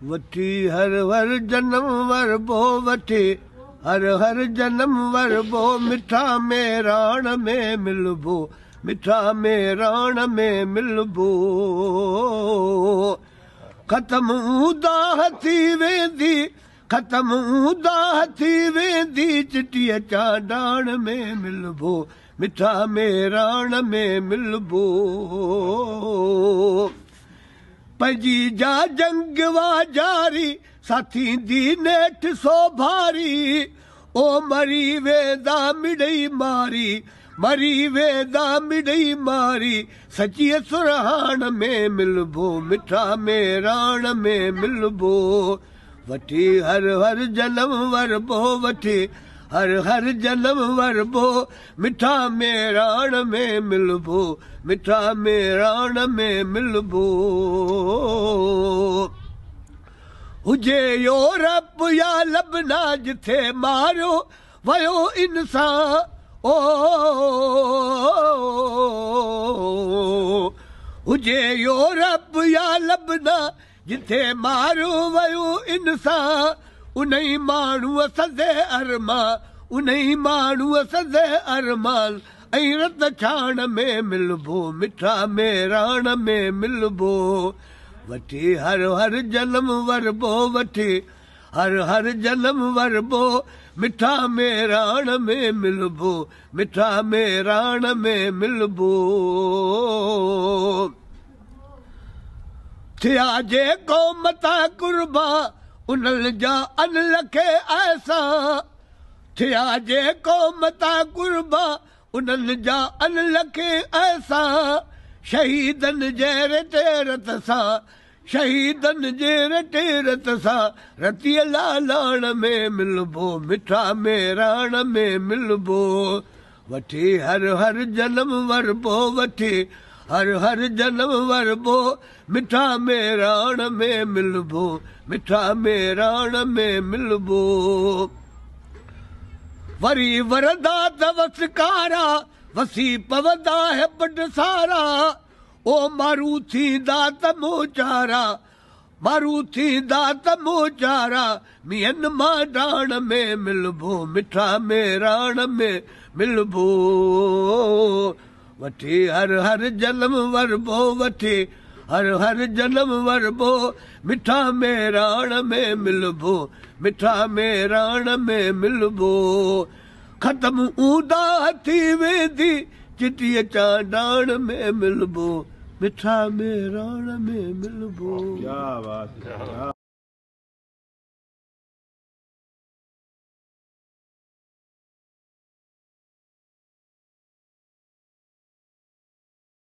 وٺي هر هر جنم وربو، وٺي هر هر جنم وربو، مٺا ميراڻ ۾ ملبو، مٺا ميراڻ ۾ ملبو. ختم اونداهه ٿي ويندي، ختم اونداهه ٿي ويندي، چٽيءَ چانڊاڻ ۾ ملبو، مٺا ميراڻ ۾ ملبو. پنهنجي جا جنگ وا جاري، سا ٿيندي نيٺ سو ڀاري. او مري ويندا مڙئي ماري، مري ويندا مڙئي ماري، سچيءَ سرهاڻ ۾ ملبو، مٺا ميراڻ ۾ ملبو. وٺي هر هر جنم وربو، وٺي هر هر جنم وربو، مٺا ميراڻ ۾ ملبو، مٺا ميراڻ ۾ ملبو. هجي يورپ يا لبنا، جٿي ماريو ويو انسان، او هجي يورپ يا لبنا، جٿي ماريو ويو انسان، ان ئي ماڻهوءَ سندي ارمان، ان ئي ماڻهوءَ سندي ارمان ۽ رت ڇاڻ ۾ ملبو، مٺا ميراڻ ۾ ملبو. وٺي هر هر جنم وربو، وٺي هر هر جنم وربو، مٺا ميراڻ ۾ ملبو، مٺا ميراڻ ۾ ملبو. ٿيا جيڪو مٿان قربان، انهن جا انلکي احسان. ٿيا جيڪو مٿان قربان، انهن جا انلکي احسان. شهيدن جي رٽي رت سان، شهيدن جي رٽي رت سان، رتيءَ لالاڻ ۾ ملبو، مٺا ميراڻ ۾ ملبو. وٺي هر هر جنم وربو، وٺي هر هر جنم وربو، مٺا ميراڻ ۾ ملبو، مٺا ميراڻ ۾ ملبو. وري ورندا ته وسڪارا، وسي پوندا هبٽ سارا. او مارو ٿيندا ته موچارا، مارو ٿيندا ته موچارا، مينهن مانڊاڻ ۾ ملبو، مٺا ميراڻ ۾ ملبو. وٺي هر هر جنم وربو، وٺي هر هر جنم وربو، مٺا ميراڻ ۾ ملبو، مٺا ميراڻ ۾ ملبو. ختم اونداهه ٿي ويندي، چٽيءَ چانڊاڻ ۾ ملبو، مٺا ميراڻ ۾ ملبو. क्या बात है!